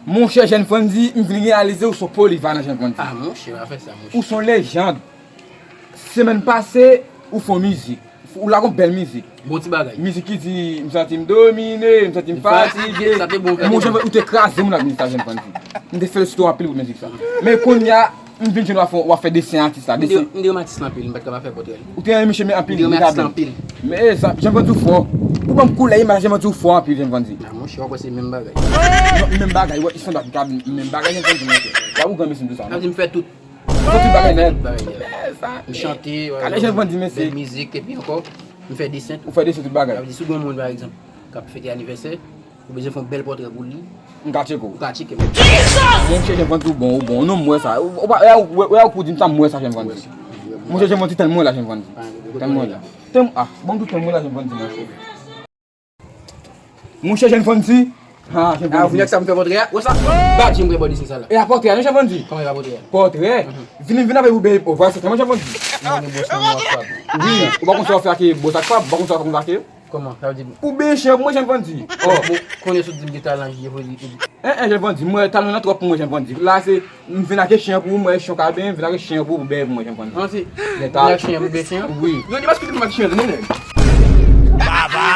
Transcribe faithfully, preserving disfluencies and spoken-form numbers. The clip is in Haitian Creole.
Monchè Jèn Vandy, m vin reyalize ou se yon polivalan Jèn Vandy. Ah, monchè, pa fè sa, monchè. Ou se yon lejand. Semèn pase, ou fè yon mizik. Ou lage yon bèl mizik. Bon ti bagay. Mizik ki di, m santi m domine, m santi m fatige. Sa te bon, sa te bon. Monchè, ou te kraze moun ak mizik sa, Jèn Vandy. M te felisite w anpil pou mizik sa. Men kounye a, m vin jwenn w ap fè, w ap fè desen atis la. M te Desen. M te renmen atis lan anpil, m pa t ka pa fè pòtrè l. Ou te renmen misye men anpil. M te renmen Li ta atis lan byen. Anpil. Men e sa, Jèn Vandy ou fò. Ou ban m koulè imaj Jèn Vandy ou fò anpil, Jèn Vandy. Ah, monchè, w ap wè se menm bagay. Non, menm bagay, wè, istandard ka menm bagay, Jèn Vandy, monchè. W ap ou gran mesye m di sa, Sa non? Vle di m fè tout. Fè tout bagay nèt. Bagay nèt. E sa. M chante, Gade Jèn Vandy, mesye. Bèl mizik, epi ankò, m fè desen tou. Ou fè desen tout bagay. Sa vle di, si w gen yon moun, pa egzanp, k ap fete anivèsè, ou bezwen fè yon bèl pòtrè pou li, M ka tcheke w. Ou ka tcheke m. Monchè Jèn Vandy ou bon, ou bon. Non, m wè sa. Ou pa, wè, wè, wè, ou di m sa, m wè sa, Jèn Vandy. Monchè Jèn Vandy, tèlman la, Jèn Vandy. Tèlman la. Tèlman, ah, bon, tout tèlman la, Jèn Vandy, monchè. Monchè Jèn Vandy. Ah, Jèn Ah, ou vin Vandy. Ak sa m fè pòtrè a? Wè sa? Bat jem prè bò desen sa la. E a pòtrè, non, Jèn Vandy? Kòman e pa pòtrè a? Pòtrè. Vin, vin avè ou bèy, ou vwa, se tèlman Jèn Vandy. Mwen gen bòs nan mwen ap fap. Wi, ou pa konn sa w fè ak bòs ak fab, ou pa konn sa w fè ak yo. Kòman? Sa vle di. Ou benyen chen pou mwen, Jèn Vandy. Oh. Bon, konnen sou di m gen talan, je vle di. En, en, Jèn Vandy, mwen, talan nan twòp pou mwen, Jèn Vandy. La, se, m vin ak chen pou ou, mwen, chen ka benyen, m vin ak chen pou ou, bèy pou mwen, Jèn Vandy. An se. Gen Vin ak chen pou bèy chen an? Wi. Yo di paske m te mat chen an, tande nèg. Baba.